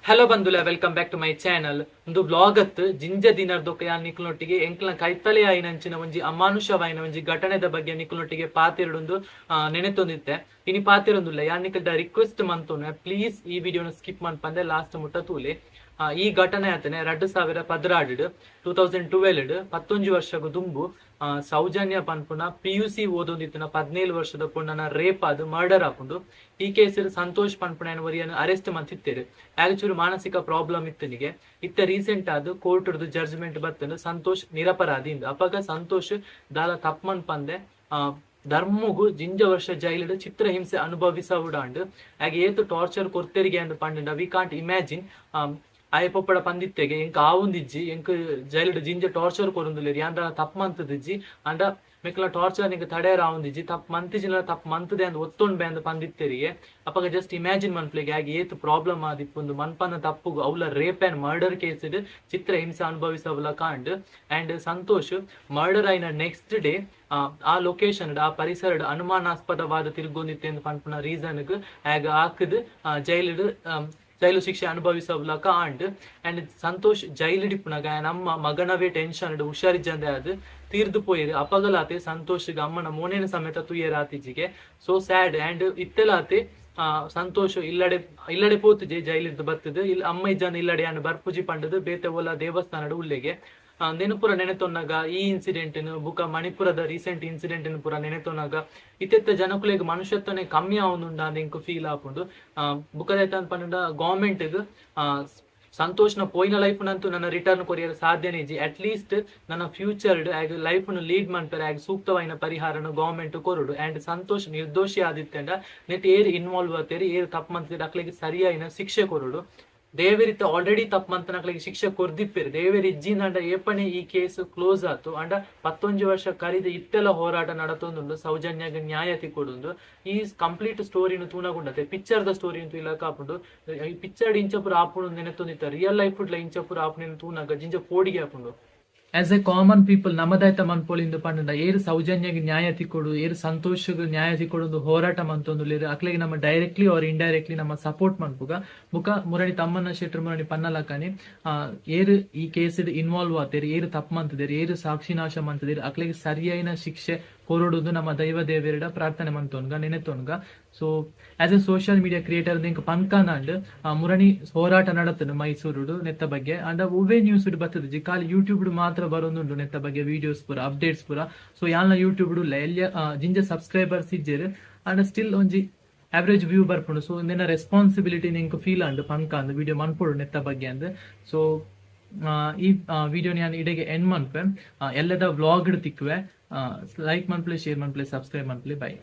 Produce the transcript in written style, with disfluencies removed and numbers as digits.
Hello ಬಂಧುಲೆ, welcome back to my channel. ಉಂದು vlog ಅತ್ತ್. ಜಿಂಜ ದಿನರ್ದೊಕ ಯಾನ್ ನಿಕುಲ್ನೊಟ್ಟಿಗೆ ಎಂಕ್ಲ ಕೈತಲೆ ಆಯಿನಂಚಿನ ಒಂಜಿ ಅಮಾನುಷವಾಯಿನ ಒಂಜಿ ಘಟನೆದ ಬಗ್ಗೆ ನಿಕುಲ್ನೊಟ್ಟಿಗೆ ಪಾತೆರೊಂದು ನೆನೆತೊಂದಿತ್ತೆ. ಇನಿ ಪಾತೆರೊಂದುಲ್ಲ. ಯಾನ್ ನಿಕಲ್ಡ ರಿಕ್ವೆಸ್ಟ್ ಮಂತೊನು, ಪ್ಲೀಸ್ ಈ ವಿಡಿಯೋನ ಸ್ಕಿಪ್ ಮನ್ಪಂದೆ ಲಾಸ್ಟ್ ಮುಟ್ಟ ತೂಲೆ. ಈ ಘಟನೆ ಆತನೆ 2012, 2012, 11 ವರ್ಷಗ್ ದುಂಬು. ಸೌಜನ್ಯ ಪನ್ಪುನ ಪಿಯುಸಿ ಓದೊಂದಿತ್ತಿನ 17 ವರ್ಷದ ಪೊಣ್ಣನ ರೇಪ್ ಆದ್ ಮರ್ಡರ್ ಆಪುಂಡು. ಈ ಕೇಸ್ ಸಂತೋಷ್ ಪನ್ಪುನ ಒರಿಯನ್ ಅರೆಸ್ಟ್ ಮಂತಿತ್ತೆರ್. ಆಕ್ಚುಲಿ ಮಾನಸಿಕ ಪ್ರಾಬ್ಲಮ್ ಇತ್ತನಿಗೆ. ಇತ್ತೆ ರೀಸೆಂಟ್ ಆದ್ ಕೋರ್ಟ್ ಜಡ್ಜ್ಮೆಂಟ್ ಬತ್ತಂಡು, ಸಂತೋಷ್ ನಿರಪರಾಧಿ ಇಂದ್. ಅಪಗ ಸಂತೋಷ್ ದಾಲ ತಪ್ಪು ಪಂದೆ ಧರ್ಮಗು ಜಿಂಜ ವರ್ಷ ಜೈಲಿಡ್ ಚಿತ್ರಹಿಂಸೆ ಅನುಭವಿಸವುಡಾಂಡ್. ಹಾಗೆ ಏತು ಟಾರ್ಚರ್ ಕೊರ್ತೆರಿಗೆ ಅಂದ್ ಪಂಡ we can't imagine. ಆಯೆ ಪೊಪ್ಪಡ ಪಂದಿತ್ತೆಗೆ, ಎಂಕ್ ಆವುಂದಿಜ್ಜಿ, ಎಂಕ್ ಜೈಲಿಡ್ ಜಿಂಜ ಟಾರ್ಚರ್ ಕೊರೊಂದುಲ್ಲೆರ್, ಯಾನ್ ದಾಲ ತಪ್ಪು ಮಂತುದಿಜ್ಜಿ, ಅಂಡ ಮೆಕ್ಲ ಟಾರ್ಚರ್ ನಿಂಕ್ ತಡೆಯರ ಆವುಂದಿಜ್ಜಿ, ತಪ್ಪು ಮಂತಿಜಿನ ತಪ್ಪು ಮಂತದೆ ಅಂದ್ ಒತ್ತೊಂಡ್ ಬೆ ಅಂದ್ ಪಂದಿತ್ತೆರಿಗೆ. ಅಪಗ ಜಸ್ಟ್ ಇಮ್ಯಾಜಿನ್ ಮನ್ಪ್ಲೆಗೆ ಆಗಿ ಏತ್ ಪ್ರಾಬ್ಲಮ್ ಆದಿಪ್ಪುಂದು. ಮನ್ಪನ ತಪ್ಪುಗು ಅವ್ಲ ರೇಪ್ ಅಂಡ್ ಮರ್ಡರ್ ಕೇಸ್ ಚಿತ್ರ ಹಿಂಸೆ ಅನುಭವಿಸವಲ ಕಾಂಡ್. ಅಂಡ್ ಸಂತೋಷ್ ಮರ್ಡರ್ ಆಯಿನ ನೆಕ್ಸ್ಟ್ ಡೇ ಆ ಲೊಕೇಶನ್, ಆ ಪರಿಸರ ಅನುಮಾನಾಸ್ಪದವಾದ ತಿರ್ಗೊಂದಿತ್ತೆ ಅಂತ ಪನ್ಪುನ ರೀಸನ್ ಆಗ ಹಾಕದ್ ಜೈಲಿಡ್ ಜೈಲು ಶಿಕ್ಷೆ ಅನುಭವಿಸವ್ಲಕ ಆಂಡ್. ಅಂಡ್ ಸಂತೋಷ್ ಜೈಲಿಡಿಪ್ಪುನಗ ನಮ್ಮ ಮಗನವೇ ಟೆನ್ಷನ್ ಹುಷಾರಿಜ್ಜಂದೆ ಅದು ತೀರ್ದು ಪೋಯಿರು. ಅಪಗಲಾತೆ ಸಂತೋಷ್ ಅಮ್ಮನ ಮೋನೇನ ಸಮೇತ ತುಯ್ಯರ ಆತಿಜಿಗೆ. ಸೋ ಸ್ಯಾಡ್. ಅಂಡ್ ಇತ್ತೆಲಾತೆ ಸಂತೋಷ್ ಇಲ್ಲಡೆ ಇಲ್ಲಡೆ ಪೋತುಜೆ. ಜೈಲಿರ್ದು ಬತ್ತದು ಇಲ್ಲಿ ಅಮ್ಮ ಇಜ್ಜಾನ ಇಲ್ಲಡೆ ಯಾನ್ ಬರ್ಪುಜಿ ಪಂಡದು ಬೇತೆ ಓಲ ದೇವಸ್ಥಾನಡ್ ಉಲ್ಲೆಗೆ. ನೆನಪುರ ನೆನೆತೊನ್ನಗ, ಈ ಇನ್ಸಿಡೆಂಟ್ ಬುಕ ಮಣಿಪುರದ ರೀಸೆಂಟ್ ಇನ್ಸಿಡೆಂಟ್ ಪುರ ನೆನೆತೊನ್ನಗ, ಇತ್ತೆತ್ತ ಜನಕುಲೆಗ್ ಮನುಷ್ಯತ್ವನೆ ಕಮ್ಮಿ ಆವೊಂದುಂಡು ಅಂದ್ ಎಂಕ್ ಫೀಲ್ ಆಪುಂಡು. ಬುಕದಾಯ್ತ ಪಂಡ ಗವರ್ಮೆಂಟ್ ಸಂತೋಷ್ನ ಪೋಯಿನ ಲೈಫ್ ನಂತೂ ನನ್ನ ರಿಟರ್ನ್ ಕೊರಿಯರ್ ಸಾಧ್ಯನೇ ಇಜ್ಜಿ. ಅಟ್ ಲೀಸ್ಟ್ ನನ್ನ ಫ್ಯೂಚರ್ ಲೈಫ್ ಲೀಡ್ ಮನ್ಪೆರೆ ಆಗ ಸೂಕ್ತವಾಯಿನ ಪರಿಹಾರನ ಗವರ್ಮೆಂಟ್ ಕೊರೊಡು. ಅಂಡ್ ಸಂತೋಷ್ ನಿರ್ದೋಷಿ ಆದಿತ್ತೆಂಡ ನೆಟ್ ಏರ್ ಇನ್ವಾಲ್ವ್ ಆತೇರಿ, ಏರ್ ತಪ್ಪು ಮಂತಿದ್ರೆ ಅಕ್ಲೆಗ್ ಸರಿಯಾಯಿನ ಶಿಕ್ಷೆ ಕೊರೊಡು. ದೇವೆರಿತ್ತ ಆಲ್ರೆಡಿ ತಪ್ಪು ಮಂತನಕ್ಲೆಗ್ ಶಿಕ್ಷೆ ಕೊರ್ದಿಪ್ಪೆರ್. ದೇವೆರ್ ಇಜ್ಜಿಂದಂಡ ಏಪನೆ ಈ ಕೇಸ್ ಕ್ಲೋಸ್ ಆತು. ಅಂಡ 11 ವರ್ಷ ಕರಿದ ಇತ್ತೆಲ ಹೋರಾಟ ನಡತೊಂದುಂಡು ಸೌಜನ್ಯಗ್ ನ್ಯಾಯ ತಿಕ್ಕೊಡುಂದು. ಈ ಕಂಪ್ಲೀಟ್ ಸ್ಟೋರಿನ ತೂನಗುಂಡತೆ ಪಿಕ್ಚರ್ ದ ಸ್ಟೋರಿ ಇಲ್ಲಕ ಆಪುಂಡು. ಈ ಪಿಕ್ಚರ್ ಇಂಚಪುರ ಆಪುಂಡು ನೆನೆತೊಂದಿತ್ತ. ರಿಯಲ್ ಲೈಫ್ ಇಂಚಪುರ ಆಪುನ ತೂನಗ ಜಿಂಜ ಪೋಡಿಗೆ ಆಪುಂಡು. ಆಸ್ ಎ ಕಾಮನ್ ಪೀಪಲ್ ನಮದಾಯ್ತ ಮನ್ಪೊಲಿಂದು ಪಂಡ, ಏರ್ ಸೌಜನ್ಯಗ್ ನ್ಯಾಯ ತಿಕ್ಕೊಡು, ಏರ್ ಸಂತೋಷಗ್ ನ್ಯಾಯ ತಿಕ್ಕೊಡು ಹೋರಾಟ ಮಂತೊಂದುಲ್ಲೆರ್, ಅಕ್ಲೆಗ್ ನಮ್ಮ ಡೈರೆಕ್ಟ್ಲಿ ಆರ್ ಇಂಡೈರೆಕ್ಟ್ಲಿ ನಮ್ಮ ಸಪೋರ್ಟ್ ಮನ್ಪುಗ. ಬುಕ ಮುರಣಿ ತಮ್ಮನ್ನ ಶೆಟ್ರ್ ಮುರಣಿ ಪನ್ನಲಕನಿ, ಏರ್ ಈ ಕೇಸ್ ಇನ್ವಾಲ್ವ್ ಆತೇರ್, ಏರ್ ತಪ್ಪು ಮಂತದೇರ್, ಏರ್ ಸಾಕ್ಷಿನಾಶ ಮಂತದೇರ್, ಅಕ್ಲೆಗ್ ಸರಿಯಾಯಿನ ಶಿಕ್ಷೆ ಕೊರೊಡುದು ನಮ್ಮ ದೈವ ದೇವೆರಡ ಪ್ರಾರ್ಥನೆ ಮಂತೊನ್ಗ, ನೆನೆತೊನ್ಗ. So as a social media creator ಎಂಕ್ ಪನ್ಕಾನಾಂಡ್. ಮುರಣಿ ಹೋರಾಟ ನಡತನು ಮೈಸೂರುಡು ನೆತ್ತ ಬಗ್ಗೆ. ಅಂಡ ಒವ್ವೇ ನ್ಯೂಸ್ ಬತ್ತದ, ಖಾಲಿ ಯೂಟ್ಯೂಬ್ ಮಾತ್ರ ಬರೊಂದುಂಡು ನೆತ್ತ ಬಗ್ಗೆ ವಿಡಿಯೋಸ್ ಪೂರ, ಅಪ್ಡೇಟ್ಸ್ ಪೂರ. ಸೊ ಯಾನ್ಲ ಯೂಟ್ಯೂಬ್ ಎಲ್ಲಿಯ ಜಿಂಜ ಸಬ್ಸ್ಕ್ರೈಬರ್ಸ್ ಇಜ್ಜೆರ್, ಅಂಡ ಸ್ಟಿಲ್ ಒಂಜಿ ಅವರೇಜ್ ವ್ಯೂ ಬರ್ಪುಂಡು. ಸೊ ನಿನ್ನ ರೆಸ್ಪಾನ್ಸಿಬಿಲಿಟಿ ನಿಂಕ್ ಫೀಲ್ ಅಂಡ್ ಪನ್ಕ ಅಂದ್ ವಿಡಿಯೋ ಮನ್ಪೊಡು ನೆತ್ತ ಬಗ್ಗೆ ಅಂದ್. ಸೊ ಈ ವಿಡಿಯೋ ನಾನು ಇಡೆಗೆ ಎಂಡ್ ಮನ್ಪೆ. ಎಲ್ಲದ ವ್ಲಾಗ್ ತಿಕ್ಕುವೆ. ಲೈಕ್ ಮನ್ಪ್ಲೆ, ಶೇರ್ ಮನ್ಪ್ಲೆ, ಸಬ್ಸ್ಕ್ರೈಬ್ ಮನ್ಪ್ಲೆ. ಬೈ.